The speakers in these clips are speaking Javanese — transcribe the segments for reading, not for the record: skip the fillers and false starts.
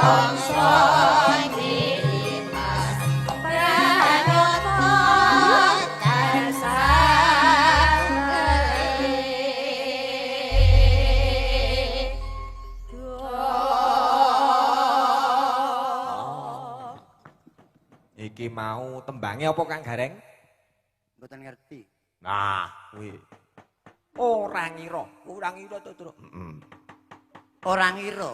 Bangsa Mas Pranoto tansah eling. Iki mau tembange apa Kang Gareng? Mboten ngerti. Nah, kuwi. Ora ngira, ora ngira to, Truk. Heeh. Ora ngira.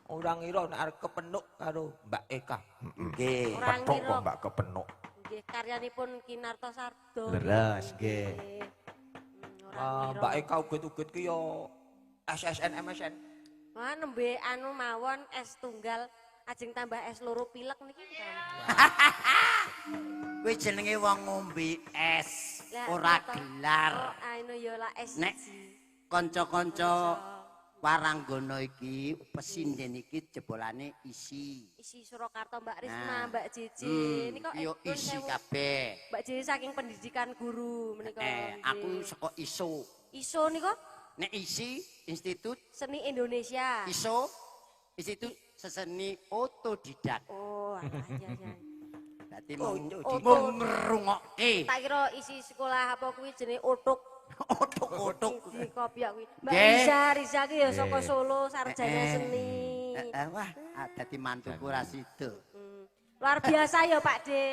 Ora ngira nek arep kepenuk karo Mbak Eka. Nggih. Ora Petuk ngira. kok Mbak kepenuk. Nggih, karyanipun Kinarto Sardo. Leres, nggih. Nggih. Ora Ah, ngira. Mbak Eka uget-uget ki yo SSN MSN. Wah, nembe anu mawon es tunggal ajeng tambah es loro pilek niki. Kuwi jenenge wong ngombe es, Lah, ora napa? gelar. Oh, anu ya lah es Nek siji. kanca-kanca Waranggono iki pesinden iki jebolane isi. Isi Surakarta Mbak Risma, Nah. Mbak Jeje. Nika Yo nuwun isi sewu. kabeh. Mbak Jeje saking pendidikan guru menika. Aku Nggih. saka ISO. ISO nika Nek isi Institut Seni Indonesia. ISO Institut Seseni Otodidak. Oh, alah iya iya. Dadi mung Otodidak. mung ngrungokke. Tak kira isi sekolah apa kuwi jenenge otuk. Otok-otok. Di kopiak kuwi. Mbak Nggih. Riza, Riza ki ya saka Solo, sarjana seni. Wah, dadi mantuku ra sida. Luar biasa ya Pak De.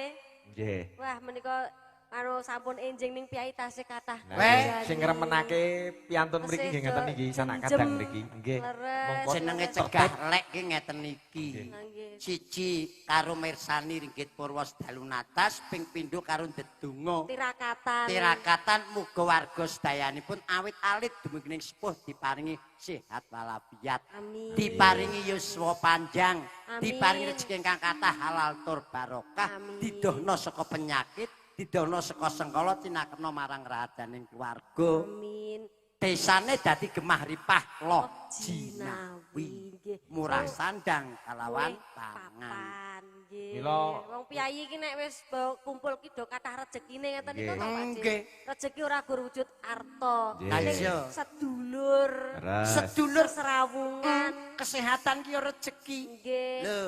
Nggih. Wah, menika anu sampun enjing ning piyai tasih kathah. Nah, Weh. sing ngremenake piantun mriki nggih ngeten iki, sanak kadang mriki. Nggih. Leres. Mongko Jenenge cegah lek ki ngeten iki. Nggih. Siji karo mirsani ringgit purwa sedalu natas, ping pindho karo ndedonga. Tirakatan. Tirakatan muga warga sedayanipun awit alit dumugi ning sepuh diparingi sehat walafiat. Amin. Diparingi yuswa panjang, Amin. diparingi rezeki ingkang kathah halal tur barokah, Amin. didohno saka penyakit, didohno saka sengkala cinakena marang rahadaning keluarga. Amin. Desane dadi gemah ripah loh Jinawi. jinawi. Nggih. Murah sandang kalawan Luwih pangan. papan, nggih. Mila- Wong piyayi iki nek wis kumpul ki do kathah rejekine ngeten niku Nggih. to Pak De. Nggih. Rejeki ora gur wujud arta, Nggih. ning Iya. sedulur, Leres. Sedulur serawungan. kesehatan ki ya rejeki. Nggih. Lho,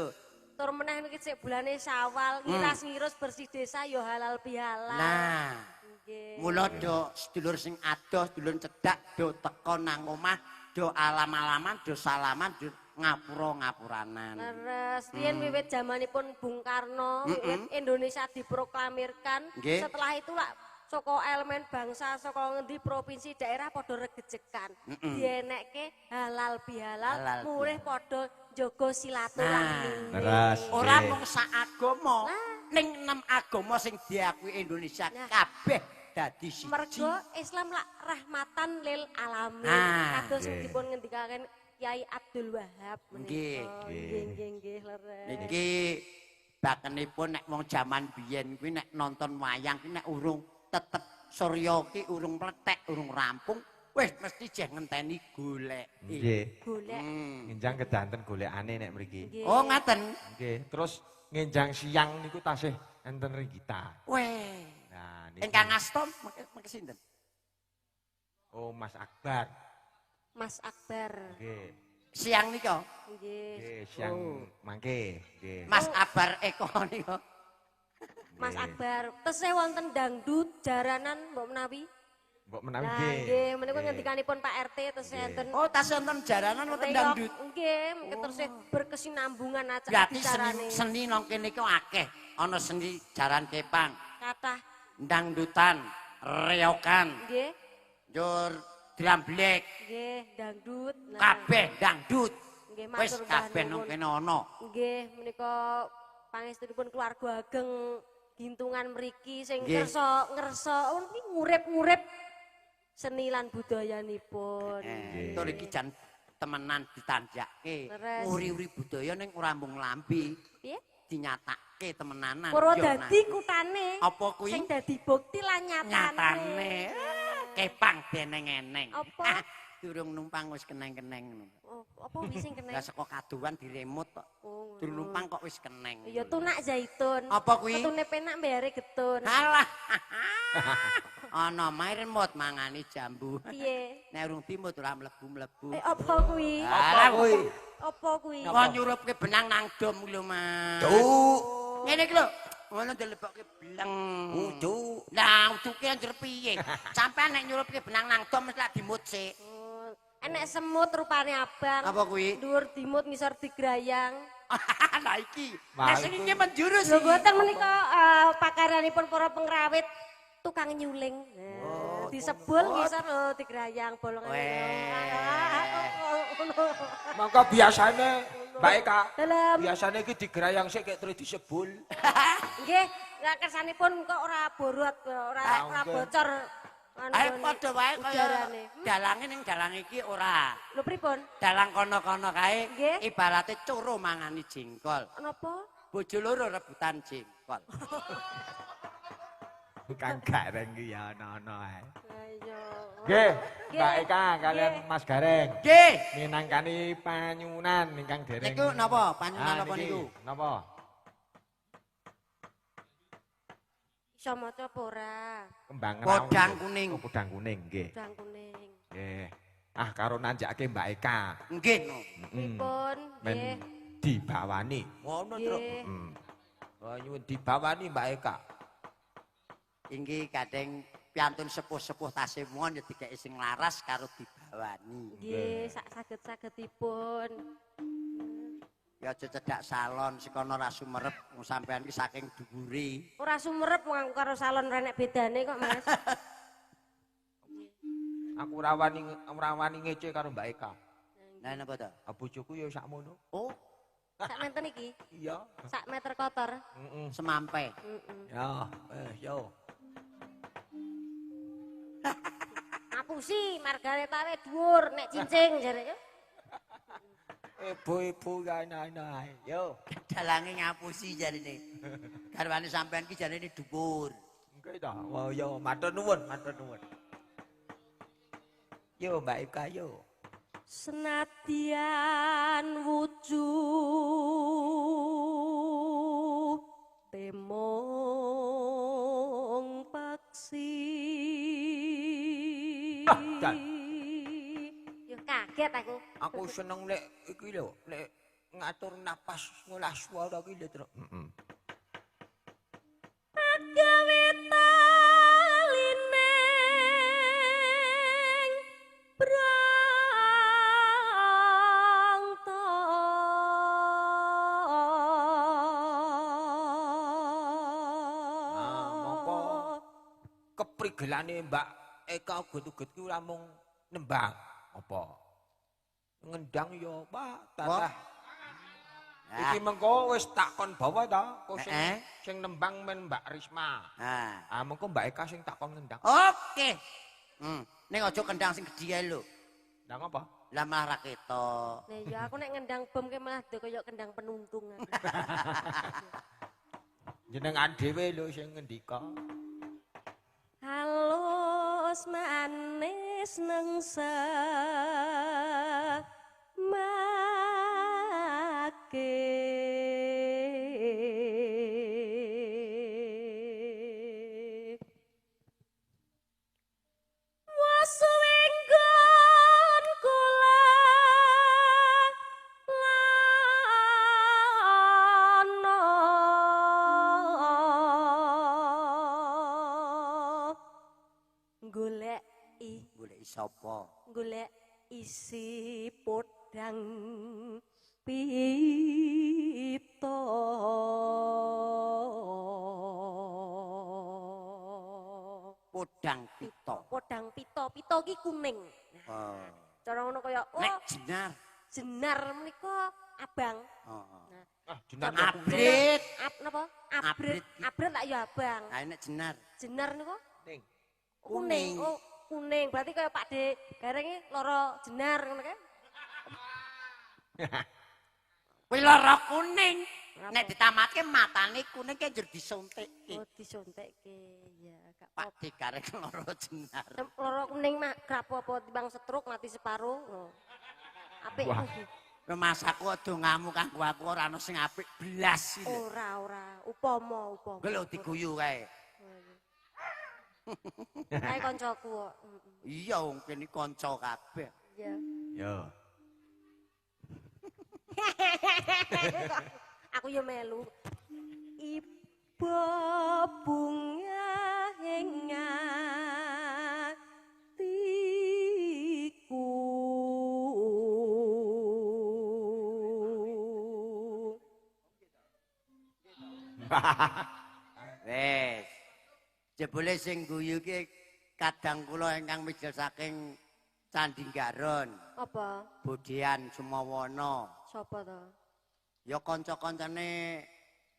Tur meneh niki sik bulane Syawal, ngiras-ngirus bersih desa ya halal bihalal. Nah, Nggih. mula do sedulur sing adoh, sedulur cedhak do teko nang omah, do alam-alaman, do salaman, do ngapura-ngapuranan. Leres, riyen wiwit jamanipun Bung Karno, wiwit Indonesia diproklamirkan. Nggih. Setelah itu lak saka elemen bangsa, saka ngendi provinsi daerah padha regejekan. Dienekke halal bihalal, Halal murih padha njaga silaturahmi. Nah. Leres. Ora Nggih. mung sak agama, ning 6 agama sing diakui Indonesia Nah. kabeh dadi siji. Mergo Islam lak rahmatan lil alamin. Nah. Kados Nggih. dipun ngendikaken Kiai Abdul Wahab menika. Nggih. Nggih, nggih, nggih, leres. Niki bakenipun nek wong jaman biyen kuwi nek nonton wayang kuwi nek urung tetep surya ki urung mlethek, urung rampung, wis mesti jeh ngenteni goleki. Nggih. Golek. Ngenjang kedanten golekane nek mriki. Nggih. Oh ngaten. Nggih, terus ngenjang siang niku tasih enten Ringgita. Weh. Nah, niki. Ingkang asta mangke sinten? Oh, Mas Akbar. Mas Akbar. Nggih. Siang nika. Nggih. Nggih, siang mangke. Nggih. Mas Abar Eko nika. Mas Nggih. Akbar, tesih wonten dangdut jaranan mbok menawi? Mbok menawi Lah nggih. nggih, menika Nggih. ngendikanipun Pak RT tesih Nggih. enten. Oh, tasih wonten jaranan wonten reog. dangdut. Nggih, mungkin tesih berkesinambungan aca Berarti seni bicarane. seni nang kene iku akeh. Ana seni jaran kepang, Kathah dangdutan, reokan, nggih, njur drum black, nggih, dangdut. Nah, kabeh dangdut. Nggih, Wis matur kabeh nang nuwun. kene ana. Nggih, menika pangestunipun keluarga ageng gintungan mriki sing Nggih. kersa ngersa oh, niki ngurip-ngurip seni lan budayanipun. Tur iki jan temenan ditanjake. Leres. Nguri-uri budaya ning ora mung lambe, Piye? dinyatake temenanan. Purwodadi kutane. Apa kuwi? Sing dadi bukti lan nyatane. Nyatane. Kepang deneng-eneng. Apa? Durung numpang wis keneng-keneng ngono. Oh, apa wis sing keneng? Lah saka kaduan diremut kok. Oh, Durung numpang kok wis keneng. Iya tunak zaitun. Apa kuwi? Ketune penak mbayare getun. Alah. Ana mae remut mangani jambu. Piye? Nek urung dimut ora mlebu-mlebu. Eh apa kuwi? Alah kuwi? Apa kuwi? Kok nyurupke benang nang dom lho, Mas. Cuk. Ngene iki lho. Ngono dilebokke bleng. Ucuk. Lah ucuke anjir piye? Sampeyan nek nyurupke benang nang dom mesti lak dimut sik. Oh, enek semut rupane abang. Apa kuwi? Dhuwur dimut ngisor digrayang. Lah iki. Wah, Lah sing iki menjurus. Lho mboten menika pakaranipun para pengrawit tukang nyuling. Nah, disebul ngisor lho digrayang bolongane. Weh. Mongko biasane Mbak Eka. Dalem. Biasane iki digrayang sik kek terus disebul. Nggih, lah kersanipun kok ora borot, ora Ah, ora nggih. bocor. Anu Ayo padha wae kaya udarane. dalange ning dalang iki ora. Lho pripun? Dalang kono-kono kae Nggih. ibarate coro mangani jengkol. Napa? Bojo loro rebutan jengkol. Kang Gareng ki ya ana-ana ae. Lah iya. Nggih, Mbak Nggih. Eka kalian Nggih. Mas Gareng. Nggih. Minangkani panyunan ingkang dereng. Niku napa? Panyunan Ah, napa niki. niku? Napa? Iso maca apa ora? Kembang Podang raung. kuning. Oh, podang kuning nggih. Podang kuning. Nggih. Ah karo nanjakake Mbak Eka. Nggih no. Heeh. Pripun? Men Nggih. dibawani. Ngono, Truk. Nggih. Heeh. Oh, nyuwun dibawani Mbak Eka. Inggih kadang piantun sepuh-sepuh tasih muon ya dikeki sing laras karo dibawani. Nggih, sak saged-sagedipun. Ya aja cedak salon sekono ra sumerep wong sampean iki saking dhuwure. Ora sumerep wong aku karo salon ora enek bedane kok, Mas. Aku ora wani ngece karo Mbak Eka. Lah napa to? Ah, bojoku ya sakmono. Oh, Sak menten iki, Iya. sak meter kotor. Heeh. semampe. Heeh. Ya, yo. Ngapusi Margaretha we dhuwur nek cincing jare ya. Ibu-ibu ya ana-ana ae. Yo. Dalange ngapusi jarine. Garwane sampean ki jarine dhuwur. Nggih ta. Wah, yo matur nuwun, matur nuwun. Yo Mbak Eka yo. Senadyan wujud temong paksi. Ah, Jan. Yo kaget aku. Aku seneng nek iki lho, nek ngatur napas ngolah swara ki lho, Truk. Heeh. Gawe tali neng brangta. Ah, mongko keprigelane Mbak Eka uget-uget ki ora mung nembang. Apa? Ngendang yo, Pak, tatah. Ah. Iki mengko wis tak kon bawa ta, kok sing, Heeh. sing nembang men Mbak Risma. Ah. Ah mengko Mbak Eka sing tak kon ngendang. Oke. Ning aja kendang sing gedhi ae lho. Ndang apa? Lah malah ra ketok. Lah ya aku nek ngendang bom ki malah do kaya kendang penuntung aku. Jenengan dhewe lho sing ngendika. Halus manis nengsa make. Wasuwenggon kula lana. Goleki Goleki sapa? golek isi podang pita. Podang pita. Podang pita, pita ki kuning. Oh. Cara ngono kaya oh Nek jenar. jenar menika abang. Heeh. Ah, jenengan Abrit. Ap napa? Abrit. Abrit. Abrit lak ya abang. Lah nek jenar. Jenar niku Ning. kuning. Kuning. Oh, kuning. Berarti kaya Pak De Gareng iki lara jenar ngono kae. Kuwi lara kuning. Nek ditamatke matane kuning ki njur disuntikke. Oh, disuntikke. Ya, gak Pak apa-apa. dikarek loro jenar. Loro kuning mah gak apa-apa timbang stroke mati separo. Oh. Apik. Wah. Rumasaku aja ngamuk kanggo aku ora ana sing apik blas iki. lho. Ora, ora. Upama, upama. Kuwi lho diguyu kae. Kae koncoku kok. Heeh. Iya wong kene kanca kabeh. Iya. Yo. Aku yo melu. Iba bunga ing atiku. Wes. Jebule sing guyu ki kadang kula ingkang mijil saking Candi Garon, Apa? Budian Sumawana. Sapa to? Ya kanca-kancane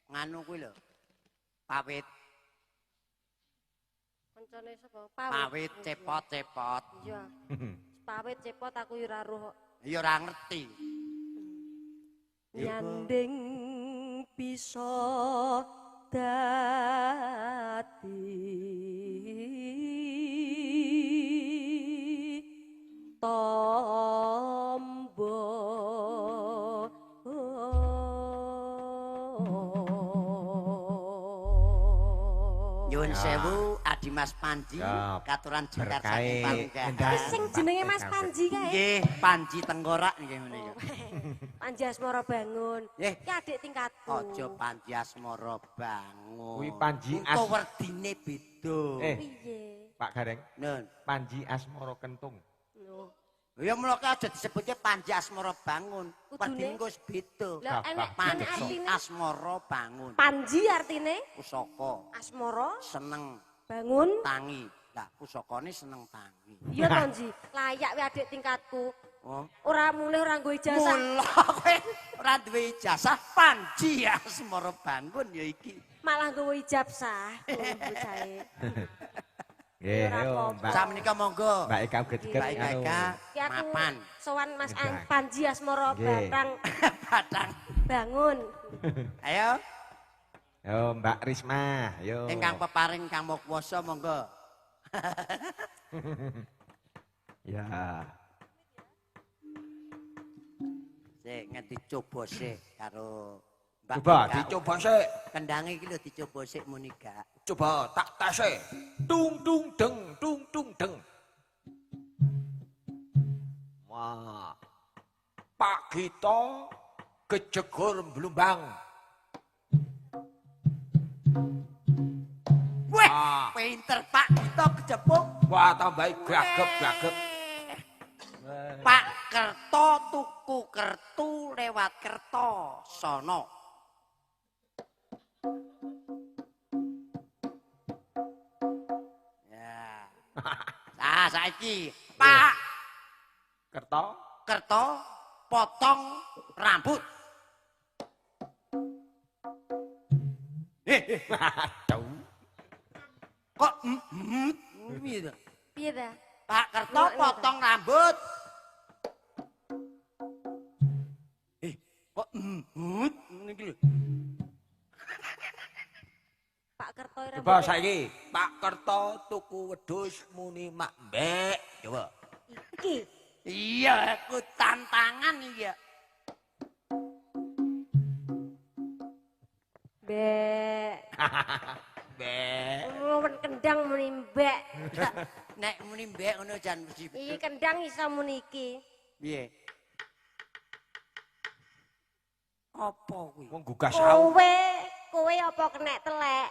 nganu kuwi lho. Pawit, Kancane sapa? pawit cepot-cepot. Iya. Pawit cepot aku yo ora roh. Ya ora ngerti. Nyanding bisa dadi tombo. Nyuwun sewu Adi Mas Panji, Ya, katuran jengkar berkahe saking Palunggahan. endang. Sing jenenge Mas Panji kae. Nggih, Panji Tengkorak nggih menika. Panji Asmara Bangun. Nggih. Ki adik tingkatku. Aja Panji Asmara Bangun. Kuwi Panji Engko werdine beda. Piye? Pak Gareng, Nun. Panji Asmara Kentung. Loh. Ya mula aja disebutnya Panji Asmara Bangun. Kudune. Werdine engko wis beda. Lah Bah, enek bah, enek Panji artine. Asmara Bangun. Panji artine Pusaka asmara seneng bangun. tangi. Lah pusakane seneng tangi. Iya Panji, layak we adik tingkatku. Oh. Ora mulih ora nggo ijazah. Mula kowe ora duwe ijazah Panji Asmara Bangun ya iki. Malah nggawa ijab sah. Bocahe. Nggih, Ora ayo apa-apa. Mbak. Samenika monggo. Mbak Eka uget-uget Mbak Eka anu. Eka Ki aku mapan. sowan Mas Ngendang. Panji Asmara Nggih. Batang Batang. Bangun. Ayo Yo Mbak Risma, yo. ingkang peparing kang kuwasa monggo. Ya. Sik ngendi coba sik karo Mbak Coba Eka. Dicoba sik. Kendange iki lho dicoba sik muni gak. Coba tak tese. Dung dung deng, dung dung deng. Wah. Pak Gito kejegur blumbang. Weh, Ah. pinter Pak Gito kejepuk. Wah, tambahi gagep-gagep. Pak Kerto tuku kertu lewat Kerto sono. Ya. Ah, saiki Pak Kerto. Kerto potong rambut. Aduh. Kok piye to? Piye ta? Pak Kerto potong rambut. Kok ngene iki lho. Pak Kerto ora Coba saiki Pak Kerto tuku wedhus muni mak mbek. Coba. Iki. Iya, aku tantangan iya. Mbek. Mbek. Ngowen kendang muni mbek. Nek muni mbek ngono jan mesti. Iki kendang iso muni iki. Piye? Apa kuwi? Wong gugah sawu. Kowe, kowe apa kenek telek?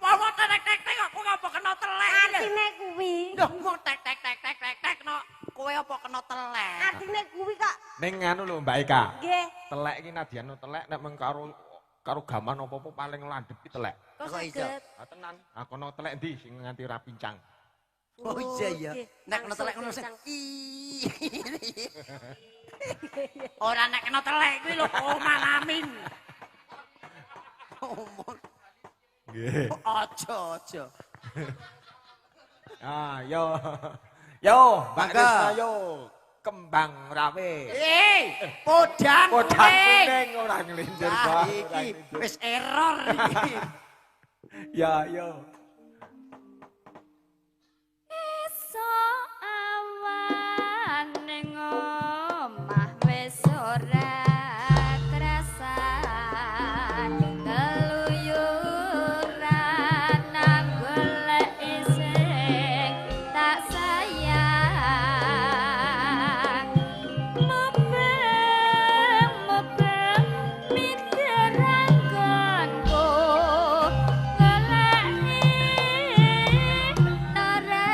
Wong tek tek tek kok kowe apa kena telek? Artine kuwi. Lho, wong tek tek tek tek tek tek no. Kowe apa kena telek? Artine kuwi kok Ning anu lho Mbak Eka. nggih. Telek iki nadyan telek nek meng karo karo gaman apa-apa paling landhep iki telek. Kok Kok iso? saged? Ah tenan, ah kono telek ndi sing nganti ora pincang. Oh iya iya. nggih. Nek kena telek ngono Langsung sing pincang. Ora nek kena telek kuwi lho omalamin. Omong Nggih. aja aja. Ah, yo. Yo, Mbak Mangga. Risma yo. Kembang Rawe. Podang Podang kuning. kuning ora nglindir, Ah, Pak. Ora iki nglindir. wis error iki. Ya, yo. Esuk awan ning omah wis ora krasan keluyuran nang golek sing tak sayang mubeng mubeng mideranggonku goleki ora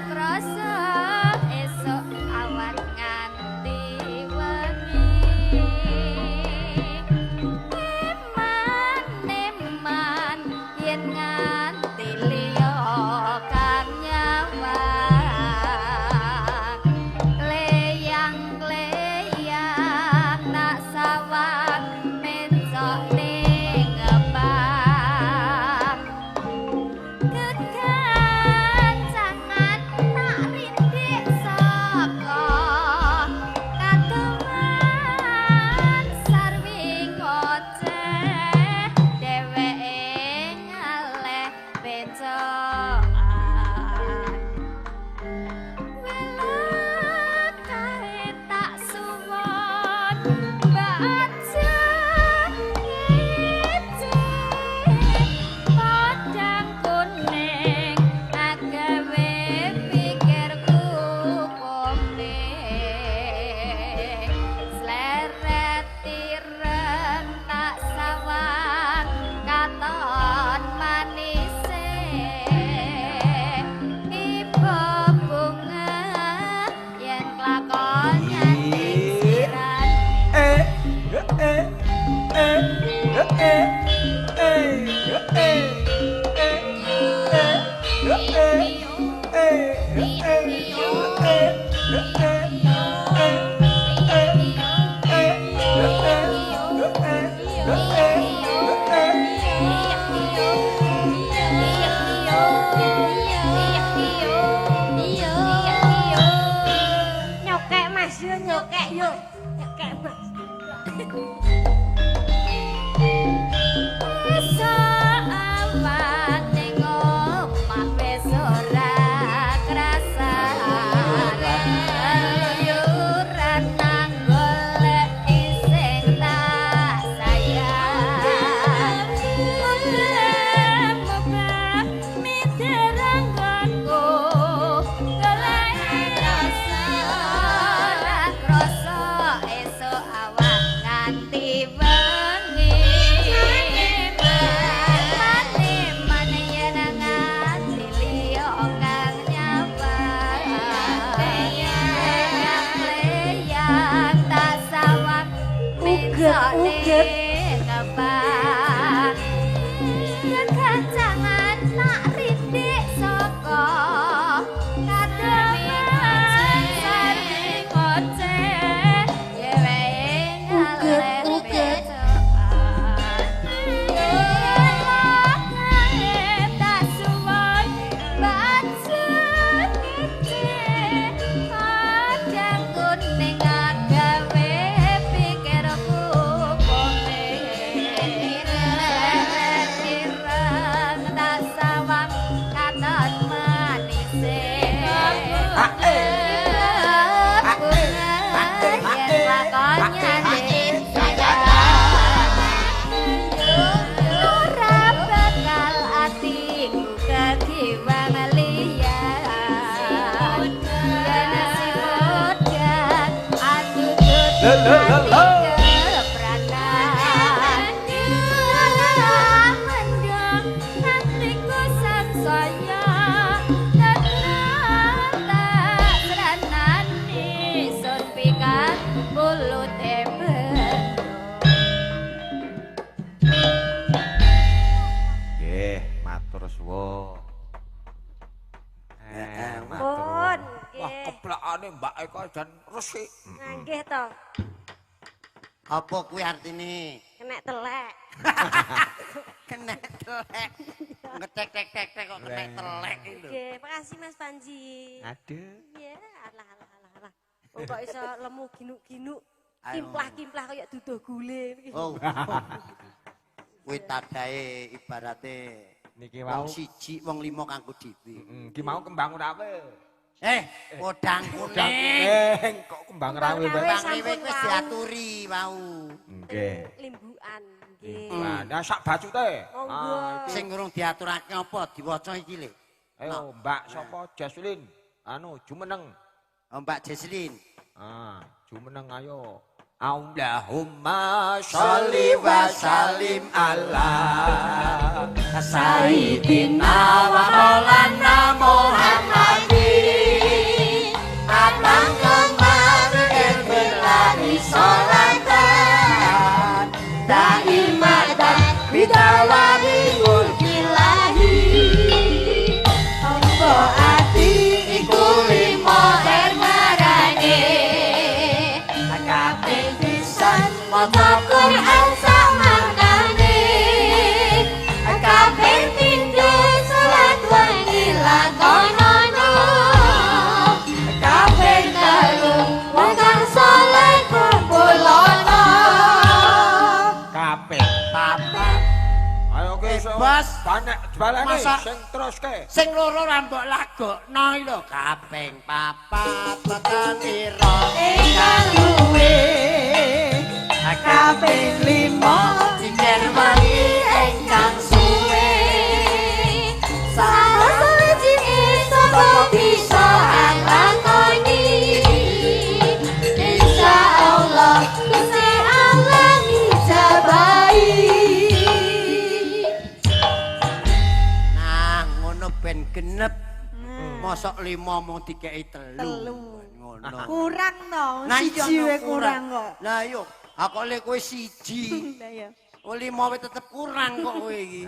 krasa esuk awan nganti wengi eman eman yen nganti liya kang nyawang kleyang kleyang tak sawang mencok ning ngebang kekancangan tak rindik saka kadowan sarwi ngoceh dheweke ngaleh becokan welak kae tak suwun baca ngece podang kuning agawe pikirku kuning sleret ireng tak sawang katon manise ibu bunga yen klakon nyanting siran Eh eh eh eh eh eh eh eh eh eh eh eh Nyokek Mas yo nyokek yo. Nyokek Mas. Esuk awan ning omah wis ora krasan keluyuran nang golek sing tak sayang mubeng mideranggonku golek rasa ora krasa esuk awan nganti wengi mane mane yen nganti liya kang nyawang leyang tak sawang Uget, uget. Kebak kekancangan tak rindik saka kadoman sarwi ngoceh dheweke ngaleh Uget, uget. becokan tak suwun bacut ngece padang kuning agawe pikirku kuning ireng tak sawang katon manise bunga yen lakon nyanding ora bakal atiku kegiwang liyan yen si podang atu Lho, lho, lho, lho. kepranan mendung hatiku sangsaya tetep tak sranani sun pikat mulute bendung. Nggih, matur suwun. Matur. Pun Wah, nggih. keplakane Mbak Eka jan resik. Nggih to. Apa kuwi artine? Kenek telek. Kena telek. Ngetek tek tek tek kok kena telek iki lho. Nggih, makasih Mas Panji. Aduh. Iya, alah alah alah alah. Wong kok iso lemu ginuk-ginuk, Ayo. kimplah-kimplah kaya duduh gule. Oh. Kuwi tadae ibarate Niki wau. wong siji wong lima kanggo dhewe. Ki mau kembang rawe. Eh, podang Podang kuning. kuning kok kembang Kembang rawe, Mbak. rawe. Kembang Sampun rawe wis wau. diaturi wau. Nggih. Limbukan nggih. Nah, nah sak bacute. Monggo. Ah, iki. Sing urung diaturake apa diwaca iki le. Ayo Mbak sapa Jaslin? Anu jumeneng. Oh, Mbak Jeslin. Ah, jumeneng ayo. Allahumma sholli wa sallim ala Sayyidina wa Maulana Muhammadin. Abang kemarin berlari sholatan daimatan bidawari mulkilahi. Tombo ati iku limo permarane. Kaping pisan Maca Quran sak maknane. Kaping pindho salat wengi lakonono. Kaping telu wong kang saleh kumpulono. Kaping papat. Ayo ki Eh, iso. Bos. Banek balane Masa- sing teruske. Sing loro ra mbok lagokno iki lho. Kaping papat weton ira Ingkang luwe kaping lima cikir wengi ingkang suwe. Salah sawijine sapa bisa nglakoni. Insyaallah Gusti Allah ngijabahi. Nah, ngono ben genep. Mosok lima mung dikeki telu. Telu. Ngono. Kurang to, Nah, iya, siji no, wae kurang kok. Lah iya, aku lek kowe siji. Lah iya. Oh lima wae tetep kurang kok kowe iki.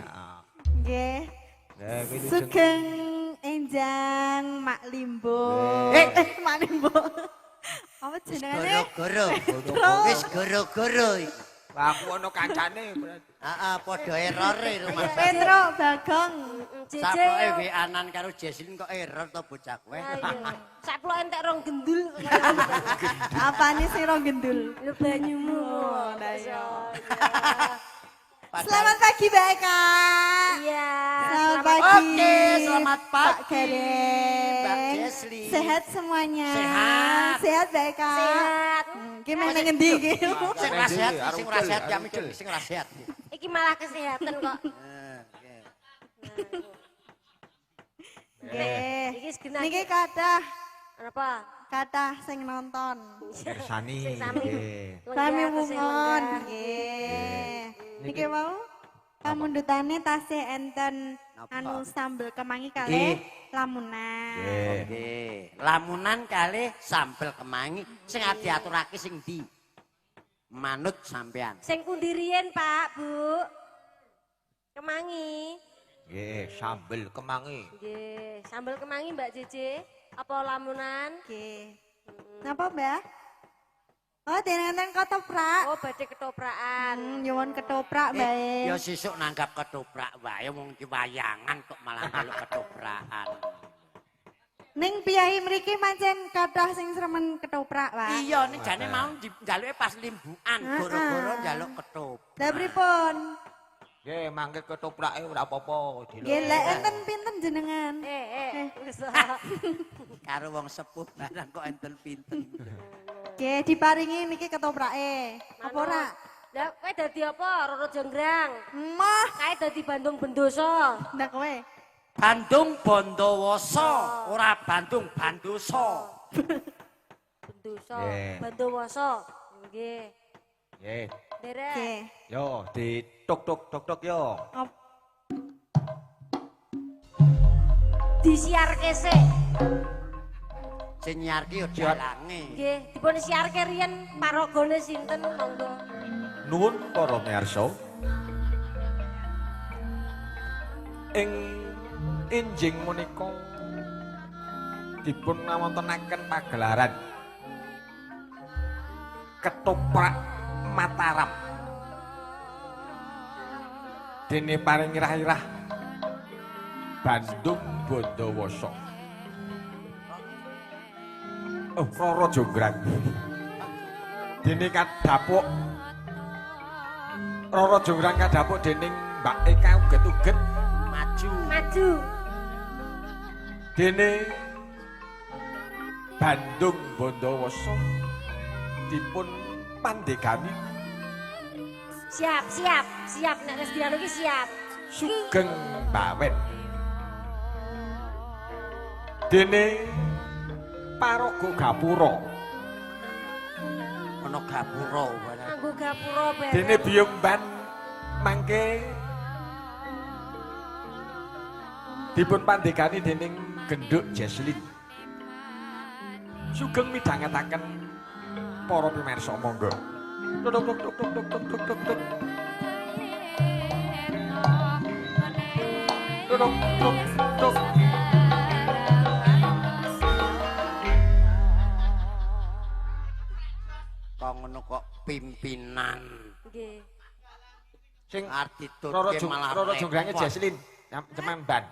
Nggih. Nah, kuwi jeneng- Sugeng enjang Mak Limbo. Eh. Mak Limbo. Apa jenengane? Goro-goro. Wis goro-goro iki. Lah aku ana kancane berarti. Heeh, padha errore rumah. Petro Bagong. Jeje. Sapoke WA-nan karo Jeslin kok error to bocah kowe. Ayo. Saplok entek rong gendul. Apane sing rong gendul? Lho banyumu. Oh, lah iya. Padahal- Selamat pagi Mbak Eka. Iya. Selamat pagi. Oke, selamat Pak pagi. Gareng. Mbak Jesli. Sehat semuanya. Sehat. Sehat Mbak Eka. Sehat. Ki meh nang ngendi iki? Sing ora sehat, sing ora sehat ya Arep midhek, sing ora sehat. Iki malah kesehatan kok. Eh, oke. Nggih. Iki segenah. Niki kathah, Apa? kathah sing nonton. Kersani. Sing sami. Nggih. Sami Lenggah, tesih wungon lenggah. nggih. Niki wau pamundhutane tasih enten Napa? anu sambel kemangi kalih lamunan. Nggih. Oke, lamunan kalih sambel kemangi sing arep diaturake sing ndi? Manut sampean. Sing pundi riyen, Pak, Bu? Kemangi. Nggih, sambel kemangi. Nggih, sambel kemangi Mbak JJ. Apa lamunan? Nggih. Napa, Mbak? Oh, dene enten ketoprak. Oh, badhe ketoprakan. Nyuwun ketoprak, Mbak. Eh, ya sesuk nanggap ketoprak wae wong iki wayangan kok malah njaluk ketoprakan. Ning piyayi mriki pancen kathah sing sremen ketoprak, Pak. Iya, ning jane mau njaluke pas limbukan, goro-goro njaluk ketoprak. Lah pripun? Nggih, mangke ketoprake ora apa-apa. Nggih, lek enten pinten jenengan? Eh, wis. Karo wong sepuh barang kok enten pinten. Nggih, diparingi niki ketoprake. Apa ora? Lah kowe dadi apa? Roro Jonggrang. Mah, Kae dadi Bandung Bendosa. ndak kowe. Bandung Bondowoso, ora Bandung Bandoso. Bendosa, Nggih. Bondowoso. Nggih. Nggih. Derek. Nggih. Yo, ditok tok tok tok yo. Op. Disiarke sik. Sing nyiarke yo dalange. Nggih, dipun siarke riyen paragane sinten monggo. Nuwun para miyarsa. Ing enjing menika dipun ngawontenaken pagelaran Ketoprak Mataram. Dene paring irah-irah Bandung Bondowoso. Oh, Roro Jonggrang. Dene kadhapuk Roro Jonggrang kadhapuk dening Mbak Eka uget-uget Maju. Maju. Dene Bandung Bondowoso dipun pandegani Siap, siap, siap nek wis dianu ki siap. Sugeng Bawen. Dene paraga gapura. Ana gapura barang. Nganggo gapura bareng. Dene biyung ban mangke dipun pandegani dening Genduk Jesslyn. Sugeng midhangetaken para pamirsa monggo. Tuk tuk tuk tuk tuk tuk tuk tuk tuk. Tuk tuk tuk tuk. Kok ngono kok pimpinan. Nggih. Sing Arep Roro ditutke malah Roro Jonggrange repot. Jesslyn, ceman ban.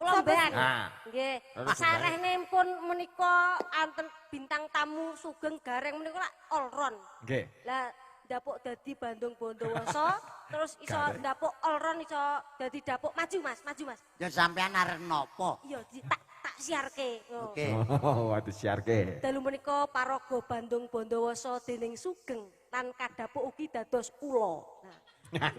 Kula ban. Nah. Nggih. Roro Jonggrang. Sarehne pun menika anten bintang tamu Sugeng Gareng menika lak all round. Nggih. Lah ndapuk dadi Bandung Bondowoso, terus iso ndapuk all round iso dadi dapuk maju Mas, maju Mas. Ya sampean arep napa? Iya tak siarke. Ngono. Oke. Oh, waduh siarke. Dalu menika paraga Bandung Bondowoso dening Sugeng lan kadhapuk ugi dados ula. Nah.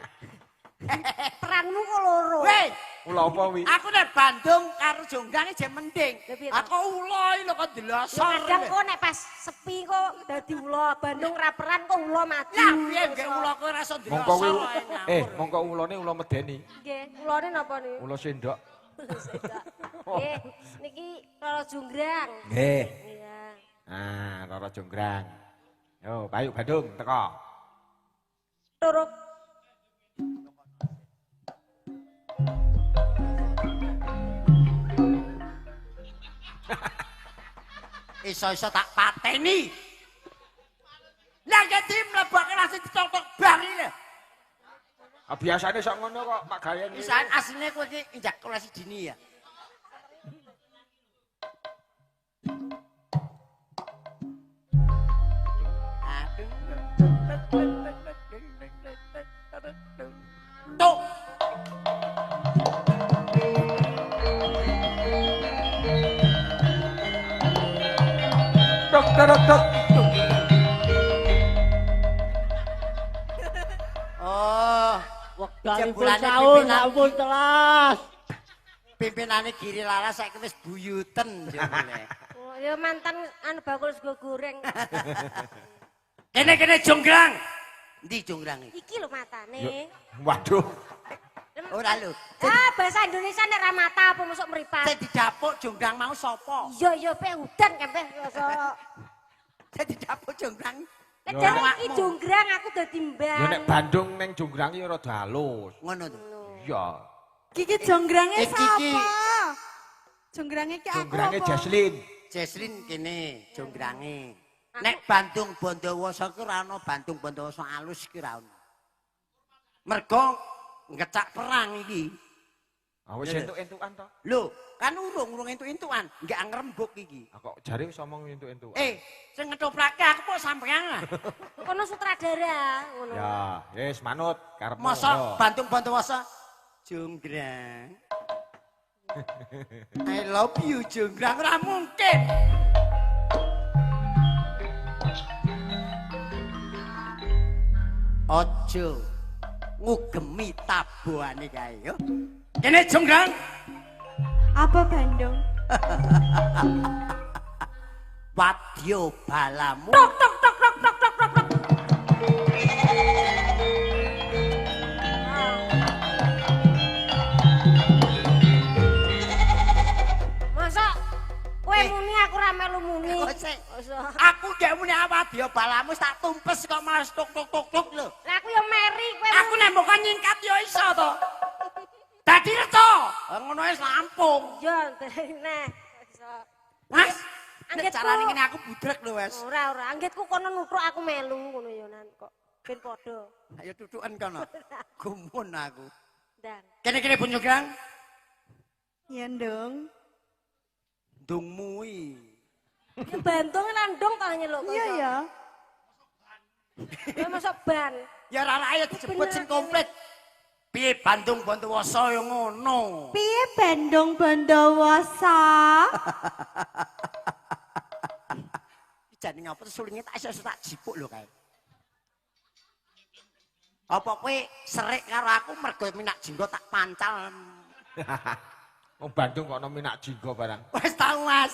Peranmu kok loro. Weh, Ula apa wi? aku nek Bandung karo Jonggrange jek mending. Lah piye to? Aku ula iki lho kok Ya delosor. kadang kok nek pas sepi kok dadi ula, Bandung ra peran kok ula maju. Lah piye nggih ula kowe ora iso Mongko delosor. kuwi wae, ngawur. mongko ulane ula medeni. Nggih, ulane napa niku? Ula sendok. Nggih, niki Roro Jonggrang. Nggih. Iya. Ah, Roro Jonggrang. Yo, Bayu Bandung teko. Turuk Iso-iso tak pateni. Lah nggih mleboke langsung ditotok bar iki lho. Ah, biasane sok ngono kok Pak Gayen. iki. Pisan asline kowe iki injak kelas dini ya. Tuh. Tok tok tok. Oh, Wekdalipun Jebulane sahur pimpinan- sampun telas. pimpinane Giri Laras saiki wis buyuten jebule. Oh, ya mantan anu bakul sego goreng. Kene-kene jonggrang. Endi jonggrang iki? Iki lho matane. Waduh. Ora lho. Ah, bahasa Indonesia nek ra mata apa mosok mripat. Sing didapuk jonggrang mau sapa? Iya iya pe udan kabeh rasa. Sing didapuk jonggrang. Lah Yo, jare nek- iki jonggrang aku dadi mbang. Ya nek Bandung neng Jonggrang iki rada halus. Ngono to. Iya. Kiki jonggrange Eh, Kiki. sapa? Jonggrange ki aku Jonggrange apa? Jesslyn. Jesslyn kene jonggrange. Nek Bandung Bondowoso ki ora ana Bandung Bondowoso alus ki ora ono. Mergo ngecak perang iki. Ah wis Iya, entuk-entukan to. Lho, kan urung entuk-entukan, enggak ngrembug iki. Ah kok jare wis omong entuk-entukan. Eh, sing ngetoprake aku kok sampean ah. Kono sutradara ngono. Ya, wis manut karepmu. Masa Yo. Bandung Bondowoso jonggrang. I love you jonggrang ora mungkin. Ojo ngugemi tabuhane kae yo. Kene jonggrang. Apa Bandung? Wadya balamu. Tok tok tok tok tok tok tok tok. Masa kowe muni aku ra melu muni. Kok sik? Masa. Aku gak muni wadya balamu tak tumpes kok malah tuk tuk tuk tuk lho. Lah aku yo meri kowe Aku nek mbok kon nyingkat yo iso to. Dadi reca. Ngono wis rampung. Yo neh. Iso. Mas, nek Anggitku- carane ngene aku budrek lho, Wes. Ora ora, anggitku kono nuthuk aku melu ngono yo nan kok. Ben padha. Ayo tutukan kono. Gumun aku. Ndang. Kene-kene Bunjograng, Ya, Ndung. ndungmu iki. Ya Bandung landung ta nyeluk kok. Iya ya. Ya masuk ban. Ya ora ayo disebut Bener, sing komplit. Piye Bandung Bondowoso ya ngono. Piye Bandung Bondowoso? Jane ngapa sulinge tak iso tak jipuk lho kae. Apa kowe serik karo aku mergo minak jinggo tak pancal. Wong Bandung kok ono minak jinggo barang. Wis tau Mas.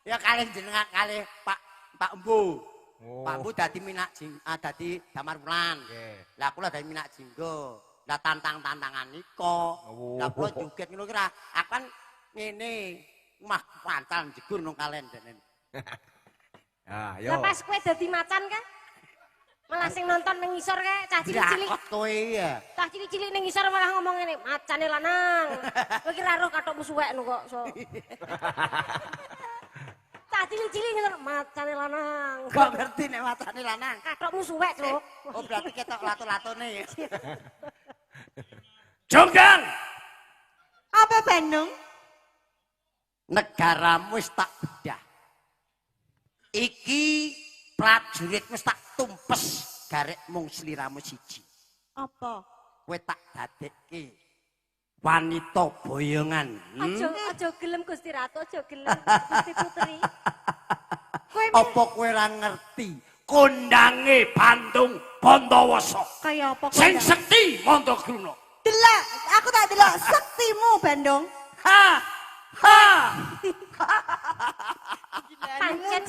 Ya kalih jenengan kalih Pak Pak Embu. Oh. Pak Embu dadi minak jing, dadi Damar Wulan. Nggih. Lah kula dadi minak jinggo. Lah tantang-tantangan nika. Oh. Lah kula joget ngono kira aku kan ngene mah pancal jegur nang kalen dene. Ah, yo. Lah pas kowe dadi macan kan? Malah sing nonton ning ngisor kae cah cilik-cilik. Drakot kowe ya. Cah cilik-cilik ning ngisor malah ngomong ngene, macane lanang. Kowe ki ra roh kathokmu suwek nu kok. So. Cah cilik-cilik ngisor macane lanang. Kok ngerti nek macane lanang? Kathokmu suwek, Cuk. Oh berarti ketok lato-latone ya. Jonggang, Apa Bandung? Negaramu wis tak bedah. Iki prajurit wis tak tumpes garek mung sliramu siji. Apa? Kowe tak dadekke wanita boyongan. Hmm? Aja aja gelem Gusti Ratu, aja gelem Gusti Putri. Kowe Apa kowe ora ngerti? kondange Bandung Bondowoso. kaya apa kowe? Sing sekti Mandagruna. Delok, aku tak delok sektimu Bandung. Ha! Ha! Pancen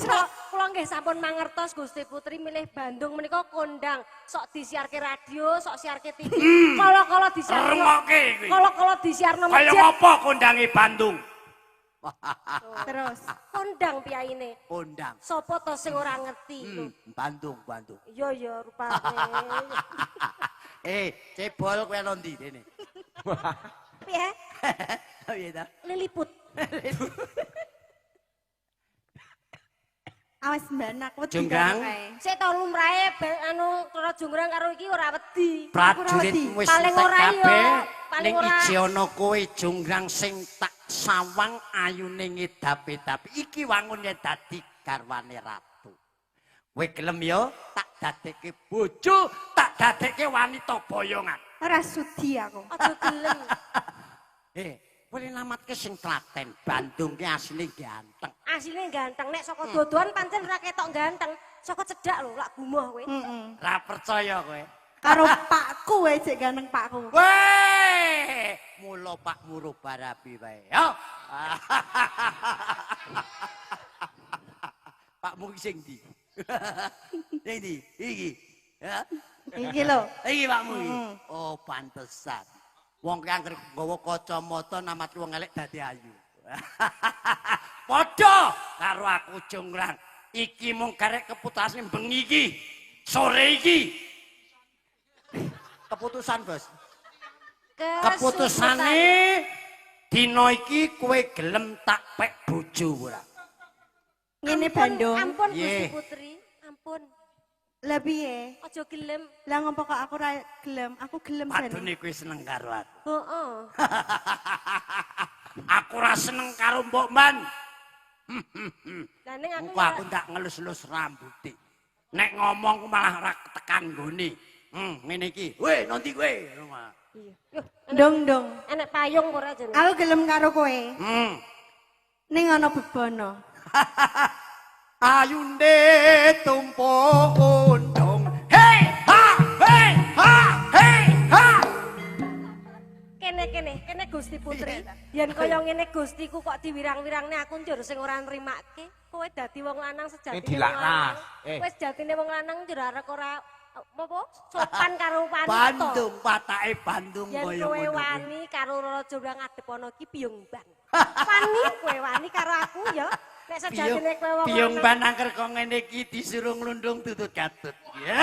kula nggih sampun mangertos Gusti Putri milih Bandung menika kondang, sok disiarke radio, sok siarke TV. Kala-kala disiarno. Rungokke kuwi. Kala-kala disiarno Kaya masjid. ngapa kondange Bandung? Terus Kondang piyaine. Kondang. Sopo to sing ora ngerti lho. Bandung, Bandung. Iya ya rupane. Eh, cebol kowe ana ndi dene? Piye? Piye ta? Liliput. awas mban aku wedi Jonggrang. karo kae. Sik to lumrahe anu Roro Jonggrang karo iki ora wedi. Prajurit wis Paling entek ora ya, kabeh paling ning ora. iji ana kowe Jonggrang sing tak sawang ayune ngedapi-dapi. Iki wangune dadi garwane ratu. Kowe gelem ya tak dadekke bojo, Tak dadekke wanita boyongan. Ora sudi aku. Aja gelem. Eh, kowe namatke sing tlaten. Bandung ki asline ganteng. Asline ganteng nek saka dodoan pancen ora ketok ganteng. Saka cedhak lho lak gumoh kowe. Heeh. Ra percaya kowe. Karo pakku wae jek ganteng pakku. Weh, mula Pak Muru barabi wae. Yo. Pakmu ki sing ndi? Sing ndi? Iki. Ya. Iki lho. Iki pakmu iki. Oh, pantesan. Wong ki angger nggawa kacamata namat wong elek dadi ayu. Padha karo aku Jonggrang. Iki mung garek keputusane bengi iki. Sore iki. Keputusan, Bos. Kesusutan. Keputusane dina iki kowe gelem tak pek bojo ora? Ngene Ampun, Bandung. Ampun Gusti Nggih. Putri, ampun. Lah piye? Aja gelem. Lah ngopo kok aku ora gelem? Aku gelem jane. Padune kowe seneng karo aku. Heeh. Aku ora seneng karo Mbok Man. Lah ning aku Engko aku ndak ngelus-elus rambuté. Nek ngomong ku malah ora tekan nggone. Ngene iki. Weh, nanti kowe. Iya. Yuh, Dong dong. enek payung ora jane. Aku gelem karo kowe. Ning ana bebono. Ayune tumpuk undung. Hei, ha, hei, ha, hei, ha. Kene kene, kene Gusti Putri. Yen kaya ngene Gustiku kok diwirang-wirangne aku njur sing ora nrimake. Kowe dadi wong lanang sejatine. Ini dilaknas. wong lanang. Eh. Kowe sejatine wong lanang njur arek ora apa sopan karo wanita. Bandung patake Bandung Yen kaya kowe ngono kuwi. wani karo Roro Jonggrang ngadep ana iki biyung ban. Wani kowe wani karo aku ya. Nek sejatine kowe wong Biyung lanang. ban angker kok ngene iki disuruh nglundung tutut katut. Ya.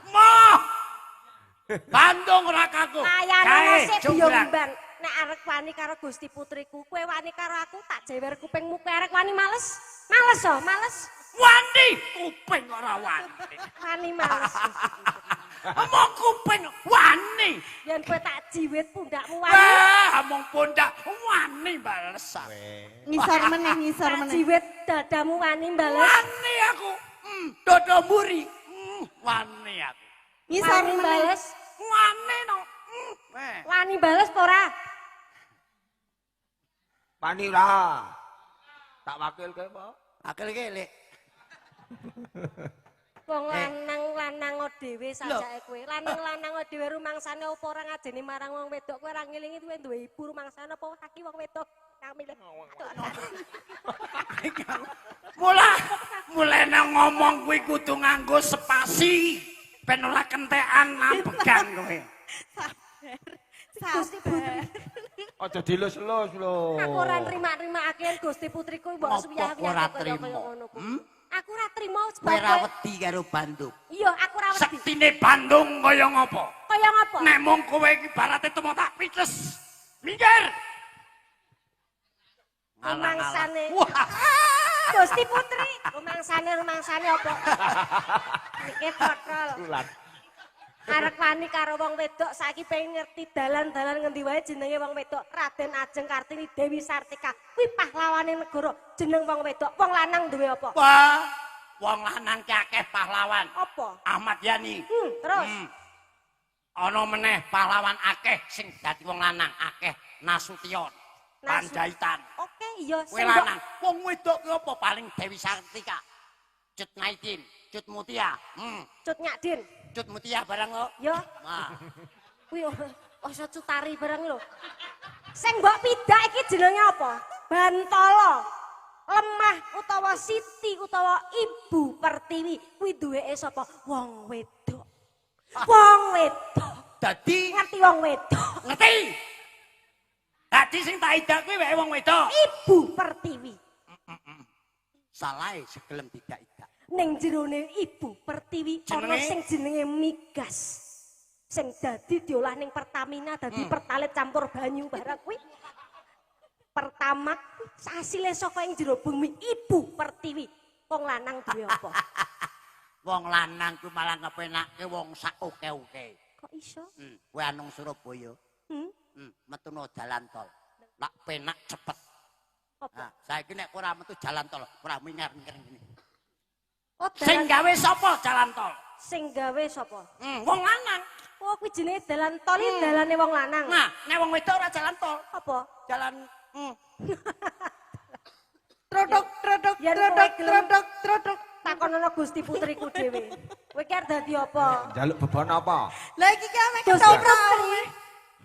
Moh. Bandung ora kaku. Kayane Kae, sik biyung Jonggrang. ban. Nek arek wani karo Gusti Putriku, kowe wani karo aku tak jewer kupingmu kowe arek wani males. Males oh, males. Wani kuping ora wani. Wani males. Gusti Putri. Omong kuping wani. Yen kowe tak jiwit pundakmu wani. Wah, mung pundak wani bales aku. Ngisor meneh, ngisor Tak meneh. jiwit dadamu wani bales. Wani aku. Dodo mburi. Wani aku. Ngisor Wani meneh. bales. Wani no. Wani bales apa ora? Wani ora. Tak wakilke apa? Akil ki, Lek. Wong lanang-lanang dhewe sajake kowe. Lanang-lanang dhewe rumangsane apa ora ngajeni marang wong wedok kowe ora ngelingi kowe duwe ibu rumangsane apa saiki wong wedok kang milih. Mulai nang ngomong kuwi kudu nganggo spasi ben ora kentekan ambegan kowe. Gusti Putri, Aja dilus-lus lho. aku ora nrima-nrimakake yen Gusti Putriku mbok Ngopo suyah-wiyah ora kaya trimo? ngono kuwi. Aku ora trimo sebab Kowe ora kowe wedi karo Bandung. Iya, aku ora wedi. Sektine Bandung kaya ngopo? Kaya ngopo? Nek mung kowe iki barate temo tak pites. Minggir. Rumangsane. Wah, Gusti Putri, rumangsane apa? Niki protol. Ulan. Arek wani karo wong wedok saiki pengen ngerti dalan-dalan ngendi wae jenenge wong wedok Raden Ajeng Kartini Dewi Sartika kuwi pahlawane negara jeneng wong wedok wong lanang duwe apa? Wah, wong lanang ki akeh pahlawan. Apa? Ahmad Yani. Terus Ana meneh pahlawan akeh sing dadi wong lanang akeh Nasution. Panjaitan. Oke, iya Kowe lanang, wong wedok ki apa paling Dewi Sartika. Cut Naitin, Cut Mutia. Cut Nyakdin. Cut Mutia barang lo. Ya, Wah. kuwi asa cutari barang lho. Sing mbok pidak iki jenenge apa? Bantala. Lemah utawa Siti utawa Ibu Pertiwi kuwi duweke sapa? Wong wedok. Wong wedok. Dadi Ngerti wong wedok. ngerti. Dadi sing tak idak kuwi wae wong wedok. Ibu Pertiwi. Salahe segelem tidak idak. Ning jerone Ibu Pertiwi ana Jenenge? sing jenenge migas. Sing dadi diolah ning Pertamina dadi pertalit campur banyu barang kuwi. Pertama asile saka ing jero bumi Ibu Pertiwi. Wong lanang duwe apa? Wong lanang kuwi malah ngepenake wong sak oke-oke. Kok iso? Kowe anung Surabaya. Metuno jalan tol. Lak penak cepet. Apa? Nah, saiki nek ora metu jalan tol, ora mingar-mingar ngene. Oh, Sing dalan gawe sapa jalan tol? sing gawe sapa? Wong lanang. Oh, kuwi jenenge dalan tol iki dalane wong lanang. Nah, nek wong wedok ora jalan tol, Apa? jalan Trotok, trotok, Yen kowe trotok, gelem- trotok, trotok. Takonono Gusti Putriku dhewe. Kowe ki arep dadi apa? Njaluk beban apa? Lah iki ki ame Gusti ketoprak. Putri.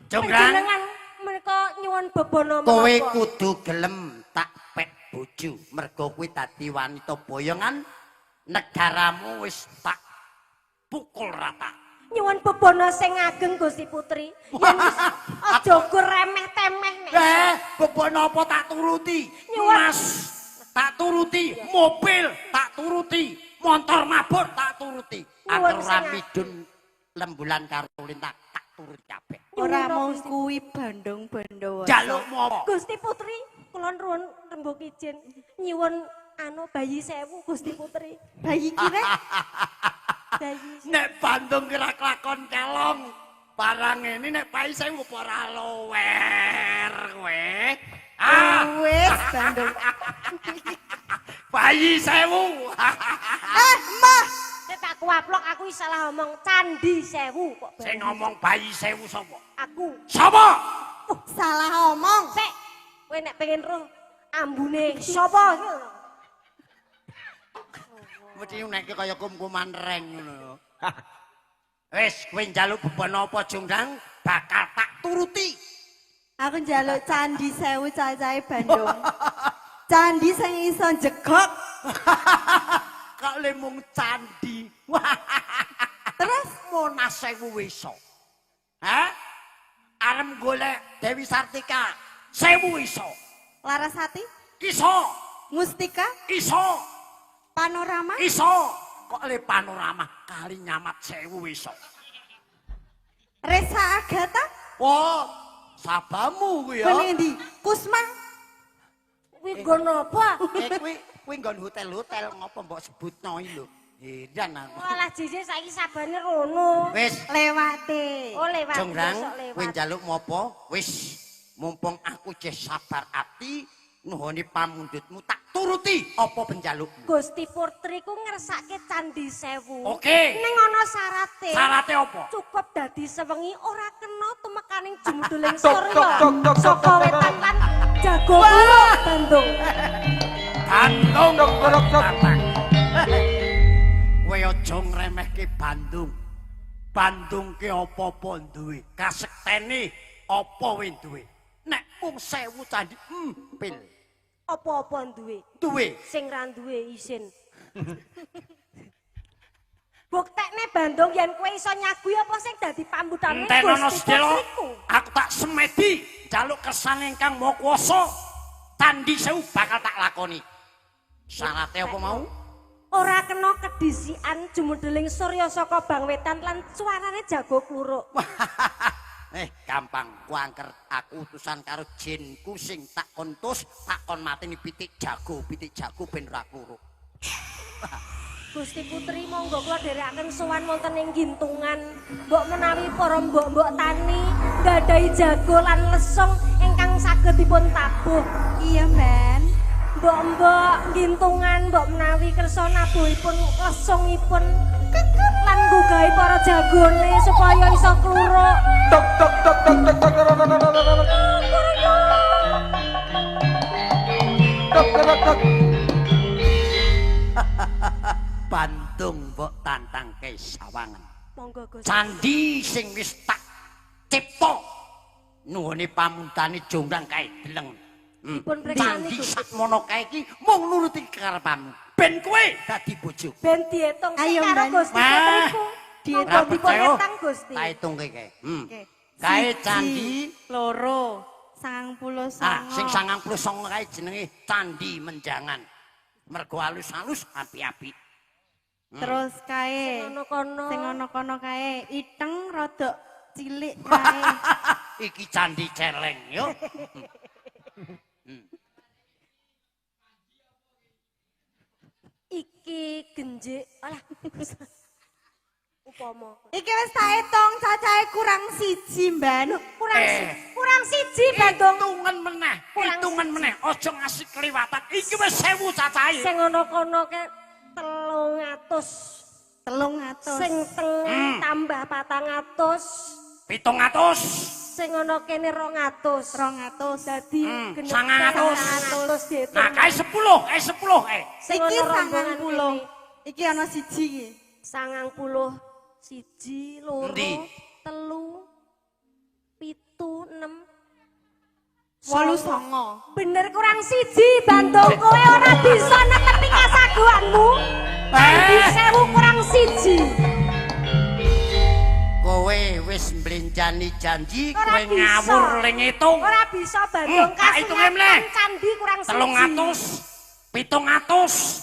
Jonggrang. Panjenengan menika nyuwun bebana Kowe menapa? kudu gelem tak pek bojo, mergo kuwi dadi wanita boyongan negaramu wis tak pukul rata. Nyuwun bebana sing ageng Gusti Putri. Yen wis aja go remeh-temeh nek. Bebana apa tak turuti? Nyuwun. Mas, tak turuti, mobil tak turuti, motor mabur tak turuti. Nyuwun Aku sing ora ageng. midun lembulan karo lintang tak turuti kabeh. Ora Nyuwun mung Gusti. kuwi Bandung Bondowoso. Jalukmu apa? Gusti Putri, kula nuwun rembug izin nyuwun anu bayi 1000 Gusti Putri. Bayi kira Bayi Nek Bandung kira kelakon kelong, barang ini nek bayi sewu apa ora lower kowe. Ah, wis Bandung. bayi 1000. Eh, mah. Nek tak kuaplok aku iki salah omong candi 1000 kok. bayi. Sing ngomong bayi 1000 sapa? Aku. Sapa? Salah omong. Sik, kowe nek pengen roh ambune sapa iki lho. Mesti nek kaya kum-kuman reng ngono. Wis kowe njaluk bebana apa Jonggrang bakal tak turuti. Aku njaluk candi 1000 cacahe Bandung. Candi sing iso jegok. Kok le mung candi. Terus Monas 1000 iso. Hah? Arep golek Dewi Sartika 1000 iso. Larasati, Iso, Mustika, iso, Panorama, iso. Kok le panorama kali nyamat 1000 iso. Resa Agatha, Wah, sabamu kuwi ya. kowe endi? Kusma, Kuwi nggon apa? Eh kuwi kuwi nggon hotel-hotel ngopo mbok sebutno iki lho. Heran aku. Walah jiji saiki sabane rono. Wis Lewate. Oh lewat. Jongrang, besok lewat. kowe njaluk mopo? Wis mumpung aku jeh sabar ati nuhoni pamundhutmu tak turuti apa penjalukmu. Gusti Putri ku ngersake Candi Sewu. Oke. Ning ana syarate. Syarate apa? Cukup dadi sewengi ora kena tumekaning jumedhuling Tok, surya. tok, tok, tok, tok, Saka tok, tok, wetan lan jago kuluk Bandung. Bandung Tok, tok, tok. Tatang. Kowe aja ngremehke Bandung. Bandung ki apa-apa duwe, kasektene apa wae duwe. Nek mung 1000 candi empil Apa-apa duwe. duwe. Sing ra duwe isin. Buktekne Bandung yen kowe iso nyagui apa sing dadi pambutane Entenono Gusti sedelo, Putriku. aku tak semedi njaluk kersane ingkang Maha Kuwasa. Candi Sewu bakal tak lakoni. Syarate apa mau? Ora kena kedisian jumedheling surya saka bang wetan lan suarane jago kluruk. Gampang, ku angker aku utusan karo jinku sing tak kontus, tak kon mateni pitik jago ben ora kluruk. Gusti Putri monggo kula dherekaken sowan wonten ing Gintungan. Mbok menawi para mbok-mbok tani nggadahi jago lan lesung ingkang saged dipun tabuh. Iya, Ben. Mbok-mbok Gintungan mbok menawi kersa nabuhipun lesungipun lan nggugahi para jagone supaya iso kluruk. Tok tok tok tok tok tok tok tok tok tok tok. Tok tok tok. Bandung mbok tantangke sawangan. Monggo Gusti. Candi sing wis tak cipta nuhune pamuntane jonggrang kae deleng. Dipun preksani Candi Gusti. sakmono kae iki mung nuruti karepanmu. Ben kowe dadi bojoku. Ben diitung sik Ayo, karo Ben. Gusti Wah. Putriku. Diitung. Monggo dipun Percaya. etang Gusti. Tak hitungke kae. Oke. Kae Siji, candi loro, 99. Ah, sing 99 kae jenenge Candi Menjangan. Mergo alus-alus api-api. Terus kae. Sing ana kono. Sing ana kono kae, iteng rodok cilik kae. Iki candi celeng yo. Iki genjik. Alah. Upama. Iki wis tak hitung cacahe kurang siji, Mban. Kurang kurang siji Bandung. Hitungan meneh, Kurang hitungan meneh, aja ngasih kelewatan. Iki wis 1000 cacahe. Sing ana kono ke 300. 300. Sing tengah tambah 400. 700. Sing ana kene 200. 200. Dadi genep 900. 900 diitung. Nah, kae 10, kae 10 kae. Sing Iki ana rombongan 90. kene. Iki ana siji iki. 91 loro Endi? 3 7 6 89. Bener kurang siji Bandung kowe ora bisa netepi kasaguhanmu. Candi Sewu kurang siji. Kowe wis mblenjani janji, Ora kowe bisa. Ngawur ling ngitung. Ora bisa Bandung Tak hitunge meneh. kasunatan candi kurang siji. 300, 700,